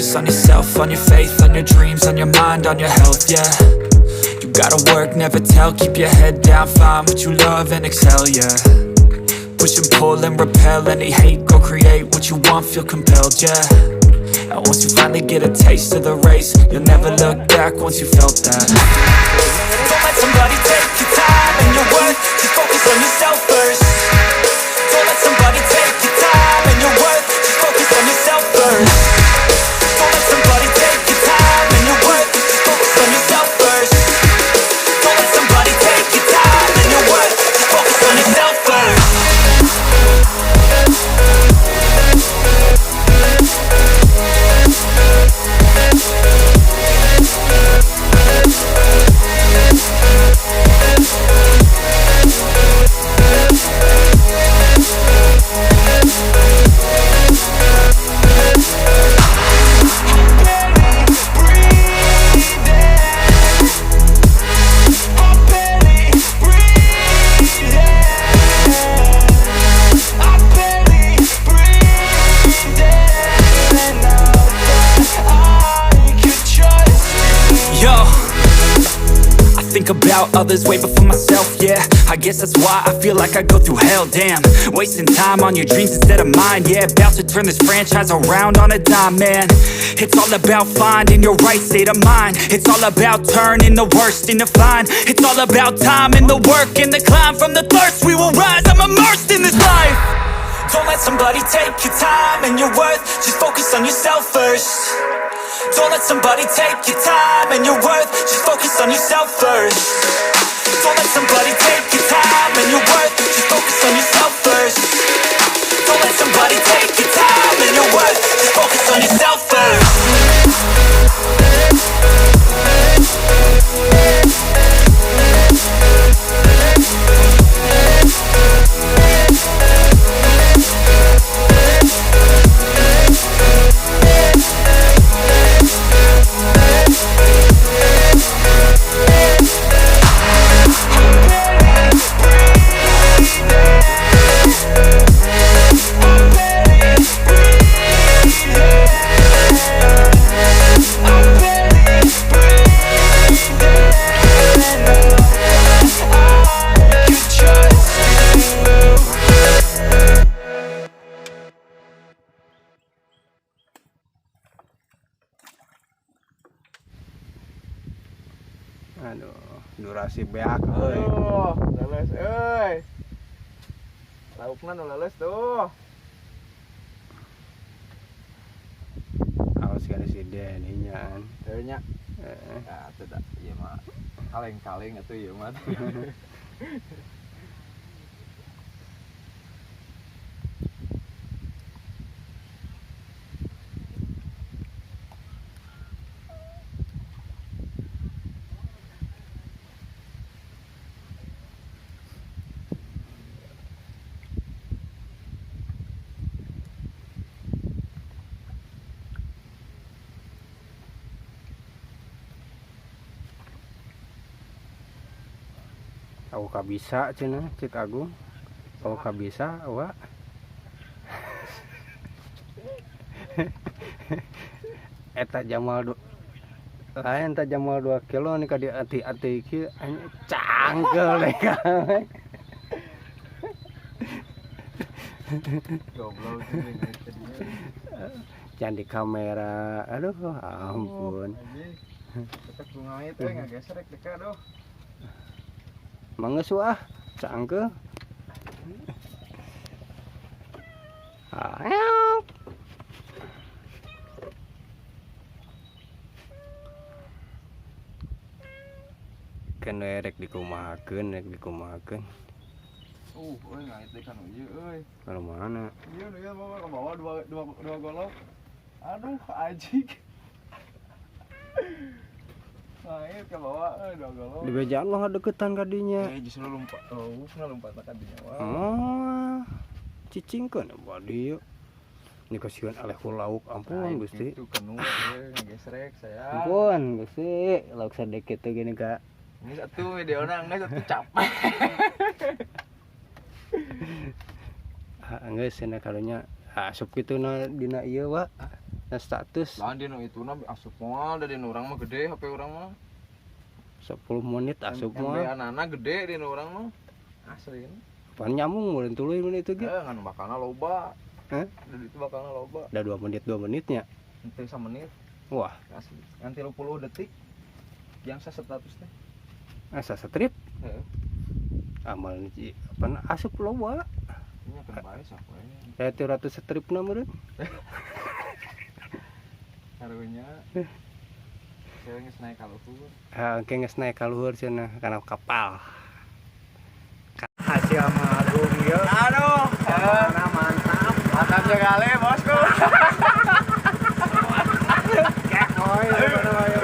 Focus on yourself, on your faith, on your dreams, on your mind, on your health, yeah. You gotta work, never tell, keep your head down, find what you love and excel, yeah. Push and pull and repel any hate, go create what you want, feel compelled, yeah. And once you finally get a taste of the race, you'll never look back once you felt that. Don't let somebody take your time and your worth, just focus on yourself first. Don't let somebody take your time and your worth, just focus on yourself first. Don't let somebody take your time and your worth, just focus on yourself first. Don't let somebody take your time and your worth, just focus on yourself first. Yo, I think about others way before myself, yeah. I guess that's why I feel like I go through hell, damn. Wasting time on your dreams instead of mine, yeah. About to turn this franchise around on a dime, man. It's all about finding your right state of mind. It's all about turning the worst into fine. It's all about time and the work and the climb. From the thirst we will rise, I'm immersed in this life. Don't let somebody take your time and your worth, just focus on yourself first. Don't let somebody take your time and your worth, just focus on yourself first. Don't let somebody take your time and your worth, just focus on yourself first. Don't let somebody take your time and your worth, just focus on yourself first. Aduh, durasi beak euy. Aduh, leles euy. Laukna nu leles tuh. Awas kali si Denny nya. Teu nya. Heeh. Nah, teu da ieu mah kaleng-kaleng atuh ieu mah. Aku kabisa cenah cek Agung. Aku kabisa wa. Eta Jamal lain eta Jamal 2 kilo nih ka di ati-ati kieu anjing cangkel deh kabeh. Goblok sih tadinya. Jangan di kamera. Aduh, ampun. Tetep ngait euy ngageser rek deka aduh. Mangga suah, cangkel. Ah. Keun we rek dikumahakeun, rek dikumahakeun. Euy ngait deui ka nu ieu euy. Kalau mana? Ieu nu ieu mah ka bawah dua golok. Aduh, anjing. Ngait ka bawah euy dua golok. Di bejaan lo ngadeukeutan ka dinya. Justru lompat. Oh, lompat ka dinya. Wah. Oh. Cicingkeun badi ieu. Ini kasihan aleh ku lauk, ampun Gusti. Itu kenu euy ngagesrek saya. Ampun Gusti, lauk sadeket teh gini Kak. Ini satu videona geus satu capek. Ah, geus cenah karunya asup kitu na dina ieu wa. Nah, status. Lah, di nu itu na asup moal, da di nu urang mah gede HP urang mah. 10 menit asup MB mah. Anana gede di nu urang mah. Asli. Pan nyambung meureun tuluy mun itu ge. Eh, ngan bakalna loba. Hah? Da itu bakalna loba. Da 2 menit 2 menitnya. Henteu samenit. Wah, Asli. Ngan 30 detik. Yang sa status teh. Asa strip. Heeh. Amal pan asup loba. Nya kan bae sok we. Aya 300 stripna meureun. Karunya. Saya geus naik ka luhur. Ha, engke geus naik ka luhur cenah kana kapal. Hasil mah agung ya. Aduh, Mana mantap. Mantap sekali, bosku. Oh iya, mana ya.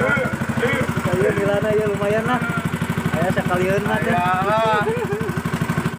Kayu nilana ya lumayan lah. Aya sakalieun mah teh. Ya.